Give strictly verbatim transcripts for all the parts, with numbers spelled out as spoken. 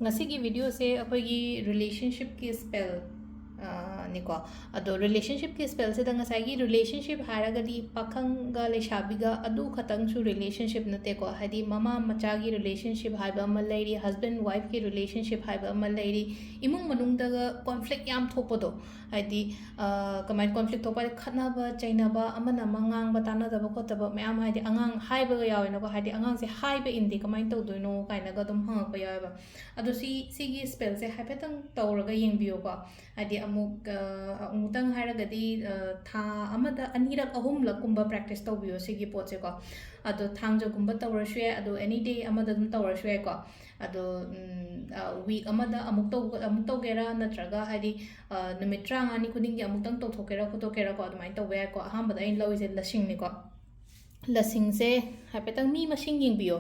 ꯉꯁꯤꯒꯤ ꯚꯤꯗꯤꯑꯣꯁꯦ ꯑꯩꯈꯣꯏꯒꯤ ꯔꯤꯂꯦꯁꯟꯁꯤꯞꯀꯤ ꯁ꯭ꯄꯦꯜ ꯅꯤꯀꯣ꯫ ꯑꯗꯣ ꯔꯤꯂꯦꯁꯟꯁꯤꯞꯀꯤ ꯁ꯭ꯄꯦꯜꯁꯤꯗ ꯉꯁꯥꯏꯒꯤ ꯔꯤꯂꯦꯁꯟꯁꯤꯞ ꯍꯥꯏꯔꯒꯗꯤ ꯄꯥꯈꯪꯒ ꯂꯩꯁꯥꯕꯤꯒ ꯑꯗꯨ ꯈꯛꯇꯪꯁꯨ ꯔꯤꯂꯦꯁꯟꯁꯤꯞ ꯅꯠꯇꯦꯀꯣ꯫ ꯍꯥꯏꯗꯤ ꯃꯃꯥ ꯃꯆꯥꯒꯤ ꯔꯤꯂꯦꯁꯟꯁꯤꯞ ꯍꯥꯏꯕ ꯑꯃ ꯂꯩꯔꯤ, ꯍꯁꯕꯦꯟ ꯋꯥꯏꯐꯀꯤ ꯔꯤꯂꯦꯁꯟꯁꯤꯞ ꯍꯥꯏꯕ ꯑꯃ ꯂꯩꯔꯤ, ꯏꯃꯨꯡ ꯃꯅꯨꯡꯗꯒ ꯀꯣꯟꯐ꯭ꯂꯤꯛ ꯌꯥꯝ ꯊꯣꯛꯄꯗꯣ꯫ ꯍꯥꯏꯗꯤ ꯀꯃꯥꯏꯅ ꯀꯣꯟꯐ꯭ꯂꯤꯛ ꯊꯣꯛꯄ ꯍꯥꯏꯗꯤ ꯈꯠꯅꯕ ꯆꯩꯅꯕ, ꯑꯃꯅ ꯑꯃ ꯉꯥꯡꯕ ꯇꯥꯟꯅꯗꯕ ꯈꯣꯠꯇꯕ ꯃꯌꯥꯝ, ꯍꯥꯏꯗꯤ ꯑꯉꯥꯡ ꯍꯥꯏꯕꯒ ꯌꯥꯎꯋꯦꯅꯀꯣ꯫ ꯍꯥꯏꯗꯤ ꯑꯉꯥꯡꯁꯦ ꯍꯥꯏꯕ ꯏꯟꯗꯦ, ꯀꯃꯥꯏꯅ ꯇꯧꯗꯣꯏꯅꯣ ꯀꯥꯏꯅꯒ ꯑꯗꯨꯝ ꯍꯪꯉꯛꯄ ꯌꯥꯎꯋꯦꯕ꯫ ꯑꯗꯣ ꯁꯤ ꯁꯤꯒꯤ ꯁ꯭ꯄꯦꯜꯁꯦ ꯍꯥꯏꯐꯦꯠꯇꯪ ꯇꯧꯔꯒ ꯌꯦꯡꯕꯤꯌꯨꯀꯣ꯫ ꯍꯥꯏꯗꯤ ꯑꯃꯨꯛ ꯑꯃꯨꯛꯇꯪ ꯍꯥꯏꯔꯒꯗꯤ ꯊꯥ ꯑꯃꯗ ꯑꯅꯤꯔꯛ ꯑꯍꯨꯝꯂꯛꯀꯨꯝꯕ ꯄ꯭ꯔꯦꯛꯇꯤꯁ ꯇꯧꯕꯤꯌꯣ ꯁꯤꯒꯤ ꯄꯣꯠꯁꯦꯀꯣ꯫ ꯑꯗꯣ ꯊꯥꯡꯖꯒꯨꯝꯕ ꯇꯧꯔꯁꯨ ꯌꯥꯏ, ꯑꯗꯣ ꯑꯦꯅꯤ ꯗꯦ ꯑꯃꯗ ꯑꯗꯨꯝ ꯇꯧꯔꯁꯨ ꯌꯥꯏꯀꯣ꯫ ꯑꯗꯣ ꯋꯤꯛ ꯑꯃꯗ ꯑꯃꯨꯛ ꯇꯧ ꯑꯃꯨꯛ ꯇꯧꯒꯦꯔꯥ, ꯅꯠꯇ꯭ꯔꯒ ꯍꯥꯏꯗꯤ ꯅꯨꯃꯤꯠ ꯇꯔꯥꯃꯉꯥꯅꯤ ꯈꯨꯗꯤꯡꯒꯤ ꯑꯃꯨꯛꯇꯪ ꯇꯧꯊꯣꯛꯀꯦꯔꯥ ꯈꯣꯠꯇꯣꯛꯀꯦꯔꯥꯀꯣ, ꯑꯗꯨꯃꯥꯏꯅ ꯇꯧꯕ ꯌꯥꯏꯀꯣ꯫ ꯑꯍꯥꯟꯕꯗ ꯑꯩꯅ ꯂꯧꯔꯤꯁꯦ ꯂꯁꯤꯡꯅꯤꯀꯣ꯫ ꯂꯁꯤꯡꯁꯦ ꯍꯥꯏꯐꯦꯠꯇꯪ ꯃꯤ ꯃꯁꯤꯡ ꯌꯦꯡꯕꯤꯌꯣ꯫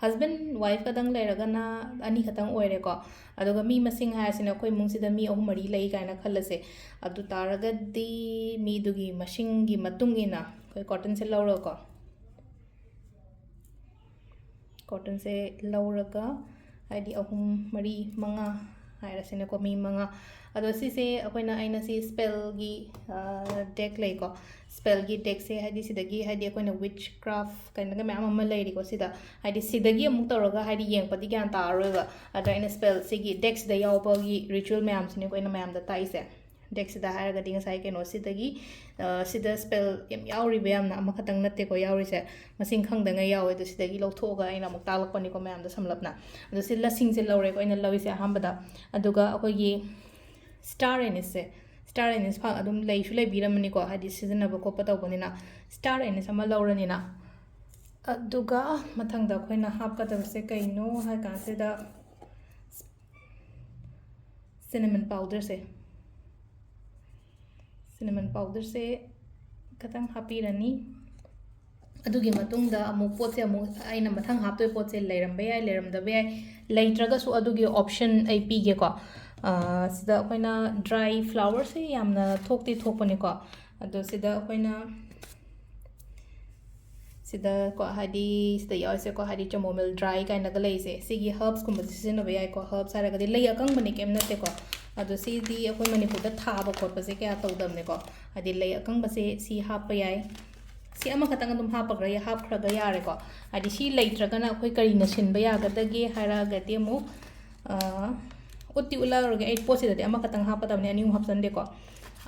ꯍꯁꯕꯦꯟ ꯋꯥꯏꯐ ꯈꯛꯇꯪ ꯂꯩꯔꯒꯅ ꯑꯅꯤ ꯈꯛꯇꯪ ꯑꯣꯏꯔꯦꯀꯣ꯫ ꯑꯗꯨꯒ ꯃꯤ ꯃꯁꯤꯡ ꯍꯥꯏꯔꯁꯤꯅ ꯑꯩꯈꯣꯏ ꯏꯃꯨꯡꯁꯤꯗ ꯃꯤ ꯑꯍꯨꯝ ꯃꯔꯤ ꯂꯩ ꯀꯥꯏꯅ ꯈꯜꯂꯁꯦ꯫ ꯑꯗꯨ ꯇꯥꯔꯒꯗꯤ ꯃꯤꯗꯨꯒꯤ ꯃꯁꯤꯡꯒꯤ ꯃꯇꯨꯡ ꯏꯟꯅ ꯑꯩꯈꯣꯏ ꯀꯣꯇꯟꯁꯦ ꯂꯧꯔꯒꯀꯣ, ꯀꯣꯇꯟꯁꯦ ꯂꯧꯔꯒ, ꯍꯥꯏꯗꯤ ꯑꯍꯨꯝ ꯃꯔꯤ ꯃꯉꯥ ꯍꯥꯏꯔꯁꯤꯅꯦꯀꯣ, ꯃꯤ ꯃꯉꯥ꯫ ꯑꯗꯣ ꯁꯤꯁꯦ ꯑꯩꯈꯣꯏꯅ, ꯑꯩꯅ ꯁꯤ ꯁ꯭ꯄꯦꯜꯒꯤ ꯗꯦꯛ ꯂꯩꯀꯣ꯫ ꯁ꯭ꯄꯦꯜꯒꯤ ꯗꯦꯛꯁꯦ ꯍꯥꯏꯗꯤ ꯁꯤꯗꯒꯤ, ꯍꯥꯏꯗꯤ ꯑꯩꯈꯣꯏꯅ ꯋꯤꯠꯆ ꯀ꯭ꯔꯥꯐ ꯀꯥꯏꯅꯒ ꯃꯌꯥꯝ ꯑꯃ ꯂꯩꯔꯤꯀꯣ ꯁꯤꯗ꯫ ꯍꯥꯏꯗꯤ ꯁꯤꯗꯒꯤ ꯑꯃꯨꯛ ꯇꯧꯔꯒ ꯍꯥꯏꯗꯤ ꯌꯦꯡꯉꯛꯄꯗꯤ ꯒ꯭ꯌꯥꯟ ꯇꯥꯔꯔꯣꯏꯕ꯫ ꯑꯗ ꯑꯩꯅ ꯁ꯭ꯄꯦꯜ ꯁꯤꯒꯤ ꯗꯦꯛꯁꯤꯗ ꯌꯥꯎꯕꯒꯤ ꯔꯤꯆꯨꯋꯦꯜ ꯃꯌꯥꯝꯁꯤꯅꯦꯀꯣ ꯑꯩꯅ ꯃꯌꯥꯝꯗ ꯇꯥꯛꯏꯁꯦ꯫ ꯗꯦꯛꯁꯤꯗ ꯍꯥꯏꯔꯒꯗꯤ ꯉꯁꯥꯏ ꯀꯩꯅꯣꯁꯤꯗꯒꯤ, ꯁꯤꯗ ꯁ꯭ꯄꯦꯜ ꯌꯥꯝ ꯌꯥꯎꯔꯤꯕ, ꯌꯥꯝꯅ ꯑꯃꯈꯛꯇꯪ ꯅꯠꯇꯦꯀꯣ ꯌꯥꯎꯔꯤꯁꯦ, ꯃꯁꯤꯡ ꯈꯪꯗꯉꯩ ꯌꯥꯎꯋꯦ꯫ ꯑꯗꯣ ꯁꯤꯗꯒꯤ ꯂꯧꯊꯣꯛꯑꯒ ꯑꯩꯅ ꯑꯃꯨꯛ ꯇꯥꯛꯂꯛꯄꯅꯤꯀꯣ ꯃꯌꯥꯝꯗ ꯁꯝꯂꯞꯅ꯫ ꯑꯗꯣ ꯁꯤ ꯂꯁꯤꯡꯁꯦ ꯂꯧꯔꯦꯀꯣ ꯑꯩꯅ ꯂꯧꯔꯤꯁꯦ ꯑꯍꯥꯟꯕꯗ꯫ ꯑꯗꯨꯒ ꯑꯩꯈꯣꯏꯒꯤ ꯁ꯭ꯇꯥꯔ ꯑꯦꯅꯤꯁꯁꯦ, ꯁ꯭ꯇꯥꯔ ꯑꯦꯅꯤꯁ ꯑꯗꯨꯝ ꯂꯩꯁꯨ ꯂꯩꯕꯤꯔꯝꯃꯅꯤꯀꯣ, ꯍꯥꯏꯗꯤ ꯁꯤꯖꯤꯟꯅꯕ ꯈꯣꯠꯄ ꯇꯧꯕꯅꯤꯅ꯫ ꯁ꯭ꯇꯥꯔ ꯑꯦꯅꯤꯁ ꯑꯃ ꯂꯧꯔꯅꯤꯅ, ꯑꯗꯨꯒ ꯃꯊꯪꯗ ꯑꯩꯈꯣꯏꯅ ꯍꯥꯞꯀꯗꯕꯁꯦ ꯀꯩꯅꯣ ꯍꯥꯏ ꯀꯥꯟꯁꯤꯗ ꯁꯤꯅꯃꯟ ꯄꯥꯎꯗꯔꯁꯦ, ꯁꯤꯅꯃꯟ ꯄꯥꯎꯗꯔꯁꯦ ꯈꯤꯇꯪ ꯍꯥꯞꯄꯤꯔꯅꯤ꯫ ꯑꯗꯨꯒꯤ ꯃꯇꯨꯡꯗ ꯑꯃꯨꯛ ꯄꯣꯠꯁꯦ ꯑꯃꯨꯛ ꯑꯩꯅ ꯃꯊꯪ ꯍꯥꯞꯇꯣꯏ ꯄꯣꯠꯁꯦ ꯂꯩꯔꯝꯕ ꯌꯥꯏ, ꯂꯩꯔꯝꯗꯕ ꯌꯥꯏ꯫ ꯂꯩꯇ꯭ꯔꯒꯁꯨ ꯑꯗꯨꯒꯤ ꯑꯣꯞꯁꯟ ꯑꯩ ꯄꯤꯒꯦꯀꯣ꯫ ꯁꯤꯗ ꯑꯩꯈꯣꯏꯅ ꯗ꯭ꯔꯥꯏ ꯐ꯭ꯂꯥꯋꯔꯁꯦ ꯌꯥꯝꯅ ꯊꯣꯛꯇꯤ ꯊꯣꯛꯄꯅꯤꯀꯣ꯫ ꯑꯗꯣ ꯁꯤꯗ ꯑꯩꯈꯣꯏꯅ ꯁꯤꯗꯀꯣ, ꯍꯥꯏꯗꯤ ꯁꯤꯗ ꯌꯥꯎꯔꯤꯁꯦꯀꯣ, ꯍꯥꯏꯗꯤ chamomile dry ꯀꯥꯏꯅꯒ ꯂꯩꯔꯤꯁꯦ, ꯁꯤꯒꯤ herbs ꯀꯨꯝꯕꯁꯦ ꯁꯤꯖꯤꯟꯅꯕ ꯌꯥꯏꯀꯣ꯫ Herbs ꯍꯥꯏꯔꯒꯗꯤ ꯂꯩ ꯑꯀꯪꯕꯅꯤ, ꯀꯩꯝ ꯅꯠꯇꯦꯀꯣ꯫ ꯑꯗꯣ ꯁꯤꯗꯤ ꯑꯩꯈꯣꯏ ꯃꯅꯤꯄꯨꯔꯗ ꯊꯥꯕ ꯈꯣꯠꯄꯁꯦ ꯀꯌꯥ ꯇꯧꯗꯕꯅꯦꯀꯣ꯫ ꯍꯥꯏꯗꯤ ꯂꯩ ꯑꯀꯪꯕꯁꯦ ꯁꯤ ꯍꯥꯞꯄ ꯌꯥꯏ꯫ ꯁꯤ ꯑꯃꯈꯛꯇꯪ ꯑꯗꯨꯝ ꯍꯥꯞꯄꯈ꯭ꯔ-, ꯍꯥꯞꯈ꯭ꯔꯒ ꯌꯥꯔꯦꯀꯣ꯫ ꯍꯥꯏꯗꯤ ꯁꯤ ꯂꯩꯇ꯭ꯔꯒꯅ ꯑꯩꯈꯣꯏ ꯀꯔꯤꯅ ꯁꯤꯟꯕ ꯌꯥꯒꯗꯒꯦ ꯍꯥꯏꯔꯒꯗꯤ ꯑꯃꯨꯛ, ꯑ, ꯎꯠꯇꯤ ꯎꯠꯂꯛꯑꯔꯣꯏꯒꯦ꯫ ꯑꯩ ꯄꯣꯠꯁꯤꯗꯗꯤ ꯑꯃꯈꯛꯇꯪ ꯍꯥꯞꯀꯗꯕꯅꯦ, ꯑꯅꯤ ꯑꯍꯨꯝ ꯍꯥꯞꯆꯟꯗꯦꯀꯣ꯫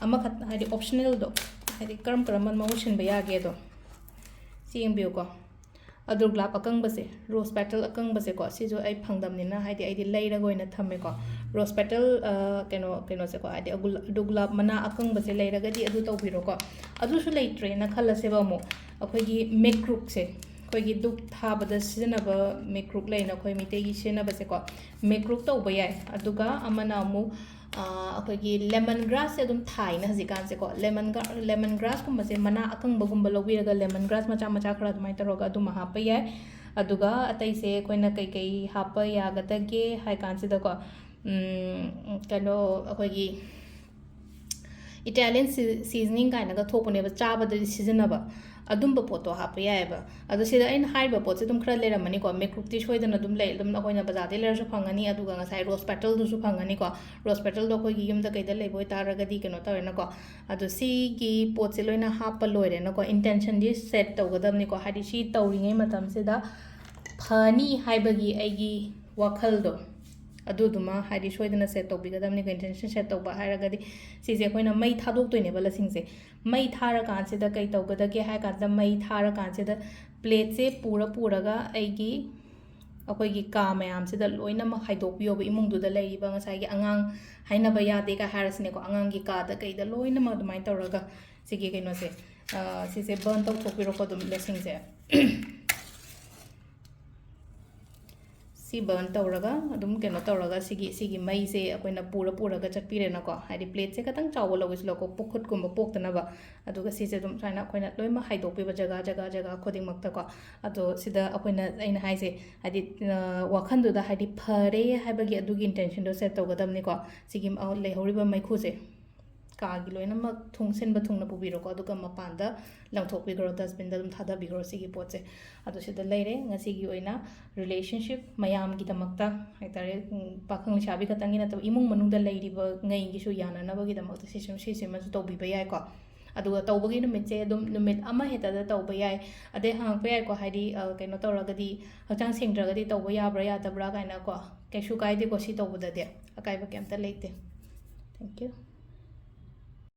ꯑꯃꯈꯛ, ꯍꯥꯏꯗꯤ optionalꯗꯣ, ꯍꯥꯏꯗꯤ ꯀꯔꯝ ꯀꯔꯝꯕ ꯃꯑꯣꯡ ꯁꯤꯟꯕ ꯌꯥꯒꯦꯗꯣ ꯁꯤ ꯌꯦꯡꯕꯤꯌꯨꯀꯣ꯫ ꯑꯗꯨꯔꯒꯨꯂꯥꯞ ꯑꯀꯪꯕꯁꯦ, rose petal ꯑꯀꯪꯕꯁꯦꯀꯣ, ꯁꯤꯁꯨ ꯑꯩ ꯐꯪꯗꯕꯅꯤꯅ, ꯍꯥꯏꯗꯤ ꯑꯩꯗꯤ ꯂꯩꯔꯒ ꯑꯣꯏꯅ ꯊꯝꯃꯦꯀꯣ꯫ Rose petal, ꯑ, ꯀꯩꯅꯣ, ꯀꯩꯅꯣꯁꯦꯀꯣ, ꯍꯥꯏꯗꯤ ꯑꯒꯨꯂ-, ꯑꯗꯨꯔꯒꯨꯂꯥꯞ ꯃꯅꯥ ꯑꯀꯪꯕꯁꯦ ꯂꯩꯔꯒꯗꯤ ꯑꯗꯨ ꯇꯧꯕꯤꯔꯣꯀꯣ꯫ ꯑꯗꯨꯁꯨ ꯂꯩꯇ꯭ꯔꯦꯅ ꯈꯜꯂꯁꯦꯕ ꯑꯃꯨꯛ, ꯑꯩꯈꯣꯏꯒꯤ ꯃꯦꯀ꯭ꯔꯨꯛꯁꯦ, ꯑꯩꯈꯣꯏꯒꯤ ꯙꯨꯞ ꯊꯥꯕꯗ ꯁꯤꯖꯤꯟꯅꯕ ꯃꯦꯀ꯭ꯔꯨꯛ ꯂꯩꯅ, ꯑꯩꯈꯣꯏ ꯃꯩꯇꯩꯒꯤ ꯁꯤꯖꯤꯟꯅꯕꯁꯦꯀꯣ, ꯃꯦꯀ꯭ꯔꯨꯛ ꯇꯧꯕ ꯌꯥꯏ꯫ ꯑꯗꯨꯒ ꯑꯃꯅ ꯑꯃꯨꯛ, ꯑ, ꯑꯩꯈꯣꯏꯒꯤ lemon grassꯁꯦ ꯑꯗꯨꯝ ꯊꯥꯏꯅ ꯍꯧꯖꯤꯛꯀꯥꯟꯁꯦꯀꯣ꯫ Lemon gra-, lemon grassꯀꯨꯝꯕꯁꯦ ꯃꯅꯥ ꯑꯀꯪꯕꯒꯨꯝꯕ ꯂꯧꯕꯤꯔꯒ, lemon grass ꯃꯆꯥ ꯃꯆꯥ ꯈꯔ ꯑꯗꯨꯃꯥꯏꯅ ꯇꯧꯔꯒ ꯑꯗꯨꯃ ꯍꯥꯞꯄ ꯌꯥꯏ꯫ ꯑꯗꯨꯒ ꯑꯇꯩꯁꯦ ꯑꯩꯈꯣꯏꯅ ꯀꯩꯀꯩ ꯍꯥꯞꯄ ꯌꯥꯒꯗꯒꯦ ꯍꯥꯏ ꯀꯥꯟꯁꯤꯗꯀꯣ, ꯎꯝ, ꯀꯩꯅꯣ, ꯑꯩꯈꯣꯏꯒꯤ Italian ꯁꯤ-, seasoning ꯀꯥꯏꯅꯒ ꯊꯣꯛꯄꯅꯦꯕ, ꯆꯥꯕꯗꯗꯤ ꯁꯤꯖꯤꯟꯅꯕ, ꯑꯗꯨꯝꯕ ꯄꯣꯠꯇꯣ ꯍꯥꯞꯄ ꯌꯥꯏꯑꯕ꯫ ꯑꯗꯣ ꯁꯤꯗ ꯑꯩꯅ ꯍꯥꯏꯔꯤꯕ ꯄꯣꯠꯁꯦ ꯑꯗꯨꯝ ꯈꯔ ꯂꯩꯔꯝꯃꯅꯤꯀꯣ꯫ ꯃꯦꯀ꯭ꯔꯨꯛꯇꯤ ꯁꯣꯏꯗꯅ ꯑꯗꯨꯝ ꯂꯩ, ꯑꯗꯨꯝ ꯑꯩꯈꯣꯏꯅ ꯕꯖꯥꯔꯗꯩ ꯂꯩꯔꯁꯨ ꯐꯪꯒꯅꯤ, ꯑꯗꯨꯒ ꯉꯁꯥꯏ rose petalꯗꯨꯁꯨ ꯐꯪꯒꯅꯤꯀꯣ꯫ Rose petalꯗꯣ ꯑꯩꯈꯣꯏꯒꯤ ꯌꯨꯝꯗ ꯀꯩꯗ ꯂꯩꯕ ꯑꯣꯏꯇꯥꯔꯒꯗꯤ ꯀꯩꯅꯣ ꯇꯧꯔꯦꯅꯀꯣ꯫ ꯑꯗꯣ ꯁꯤꯒꯤ ꯄꯣꯠꯁꯦ ꯂꯣꯏꯅ ꯍꯥꯞꯄ ꯂꯣꯏꯔꯦꯅꯀꯣ꯫ Intentionꯗꯤ set ꯇꯧꯒꯗꯕꯅꯤꯀꯣ, ꯍꯥꯏꯗꯤ ꯁꯤ ꯇꯧꯔꯤꯉꯩ ꯃꯇꯝꯁꯤꯗ ꯐꯅꯤ ꯍꯥꯏꯕꯒꯤ ꯑꯩꯒꯤ ꯋꯥꯈꯜꯗꯣ ꯑꯗꯨꯗꯨꯃ ꯍꯥꯏꯗꯤ ꯁꯣꯏꯗꯅ set ꯇꯧꯕꯤꯒꯗꯕꯅꯤꯀꯣ꯫ Intention set ꯇꯧꯕ ꯍꯥꯏꯔꯒꯗꯤ ꯁꯤꯁꯦ ꯑꯩꯈꯣꯏꯅ ꯃꯩ ꯊꯥꯗꯣꯛꯇꯣꯏꯅꯦꯕ ꯂꯁꯤꯡꯁꯦ꯫ ꯃꯩ ꯊꯥꯔꯀꯥꯟꯁꯤꯗ ꯀꯩ ꯇꯧꯒꯗꯒꯦ ꯍꯥꯏ ꯀꯥꯟꯁꯤꯗ, ꯃꯩ ꯊꯥꯔꯀꯥꯟꯁꯤꯗ plateꯁꯦ ꯄꯨꯔ ꯄꯨꯔꯒ ꯑꯩꯒꯤ, ꯑꯩꯈꯣꯏꯒꯤ ꯀꯥ ꯃꯌꯥꯝꯁꯤꯗ ꯂꯣꯏꯅꯃꯛ ꯍꯥꯏꯗꯣꯛꯄꯤꯌꯣꯕ, ꯏꯃꯨꯡꯗꯨꯗ ꯂꯩꯔꯤꯕ ꯉꯁꯥꯏꯒꯤ ꯑꯉꯥꯡ ꯍꯥꯏꯅꯕ ꯌꯥꯗꯦꯒ ꯍꯥꯏꯔꯁꯤꯅꯦꯀꯣ, ꯑꯉꯥꯡꯒꯤ ꯀꯥꯗ ꯀꯩꯗ ꯂꯣꯏꯅꯃꯛ ꯑꯗꯨꯃꯥꯏꯅ ꯇꯧꯔꯒ ꯁꯤꯒꯤ ꯀꯩꯅꯣꯁꯦ, ꯑ, ꯁꯤꯁꯦ burn ꯇꯧꯊꯣꯛꯄꯤꯔꯣꯀꯣ ꯑꯗꯨꯝ ꯂꯁꯤꯡꯁꯦ꯫ ꯁꯤ burn ꯇꯧꯔꯒ ꯑꯗꯨꯝ ꯀꯩꯅꯣ ꯇꯧꯔꯒ ꯁꯤꯒꯤ, ꯁꯤꯒꯤ ꯃꯩꯁꯦ ꯑꯩꯈꯣꯏꯅ ꯄꯨꯔ ꯄꯨꯔꯒ ꯆꯠꯄꯤꯔꯦꯅꯀꯣ꯫ ꯍꯥꯏꯗꯤ plateꯁꯦ ꯈꯤꯇꯪ ꯆꯥꯎꯕ ꯂꯧꯒꯦꯁꯨ ꯂꯧꯀꯣ, ꯄꯨꯈꯨꯠꯀꯨꯝꯕ ꯄꯣꯛꯇꯅꯕ꯫ ꯑꯗꯨꯒ ꯁꯤꯁꯦ ꯑꯗꯨꯝ ꯁꯨꯃꯥꯏꯅ ꯑꯩꯈꯣꯏꯅ ꯂꯣꯏꯅꯃꯛ ꯍꯥꯏꯗꯣꯛꯄꯤꯕ ꯖꯒꯥ, ꯖꯒꯥ, ꯖꯒꯥ ꯈꯨꯗꯤꯡꯃꯛꯇꯀꯣ꯫ ꯑꯗꯣ ꯁꯤꯗ ꯑꯩꯈꯣꯏꯅ, ꯑꯩꯅ ꯍꯥꯏꯁꯦ, ꯍꯥꯏꯗꯤ, ꯑ, ꯋꯥꯈꯜꯗꯨꯗ ꯍꯥꯏꯗꯤ ꯐꯔꯦ ꯍꯥꯏꯕꯒꯤ ꯑꯗꯨꯒꯤ intentionꯗꯣ set ꯇꯧꯒꯗꯕꯅꯤꯀꯣ꯫ ꯁꯤꯒꯤ, ꯑ, ꯂꯩꯍꯧꯔꯤꯕ ꯃꯩꯈꯨꯁꯦ꯫ ꯀꯥꯒꯤ ꯂꯣꯏꯅꯃꯛ ꯊꯣꯡ ꯁꯤꯟꯕ ꯊꯨꯡꯅ ꯄꯨꯕꯤꯔꯣꯀꯣ, ꯑꯗꯨꯒ ꯃꯄꯥꯟꯗ ꯂꯪꯊꯣꯛꯄꯤꯈ꯭ꯔꯣ, dustbin-ꯗ ꯑꯗꯨꯝ ꯊꯥꯗꯕꯤꯈ꯭ꯔꯣ ꯁꯤꯒꯤ ꯄꯣꯠꯁꯦ꯫ ꯑꯗꯣ ꯁꯤꯗ ꯂꯩꯔꯦ ꯉꯁꯤꯒꯤ ꯑꯣꯏꯅ relationship ꯃꯌꯥꯝꯒꯤꯗꯃꯛꯇ ꯍꯥꯏꯇꯥꯔꯦ, ꯎꯝ, ꯄꯥꯈꯪ ꯂꯩꯁꯥꯕꯤ ꯈꯛꯇꯪꯒꯤ ꯅꯠꯇꯕ, ꯏꯃꯨꯡ ꯃꯅꯨꯡꯗ ꯂꯩꯔꯤꯕ ꯉꯩꯒꯤꯁꯨ ꯌꯥꯅꯅꯕꯒꯤꯗꯃꯛꯇ ꯁꯤꯁꯨ, ꯁꯤꯁꯤꯃꯁꯨ ꯇꯧꯕꯤꯕ ꯌꯥꯏꯀꯣ꯫ ꯑꯗꯨꯒ ꯇꯧꯕꯒꯤ ꯅꯨꯃꯤꯠꯁꯦ ꯑꯗꯨꯝ ꯅꯨꯃꯤꯠ ꯑꯃ ꯍꯦꯛꯇꯗ ꯇꯧꯕ ꯌꯥꯏ꯫ ꯑꯗꯩ ꯍꯪꯉꯛꯄ ꯌꯥꯏꯀꯣ, ꯍꯥꯏꯗꯤ, ꯑ, ꯀꯩꯅꯣ ꯇꯧꯔꯒꯗꯤ, ꯍꯛꯆꯥꯡ ꯁꯦꯡꯗ꯭ꯔꯒꯗꯤ ꯇꯧꯕ ꯌꯥꯕ꯭ꯔꯥ ꯌꯥꯗꯕ꯭ꯔꯥ ꯀꯥꯏꯅꯀꯣ꯫ ꯀꯩꯁꯨ ꯀꯥꯏꯗꯦꯀꯣ, ꯁꯤ ꯇꯧꯕꯗꯗꯤ ꯑꯀꯥꯏꯕ ꯀꯩꯝꯇ ꯂꯩꯇꯦ꯫ Thank you꯫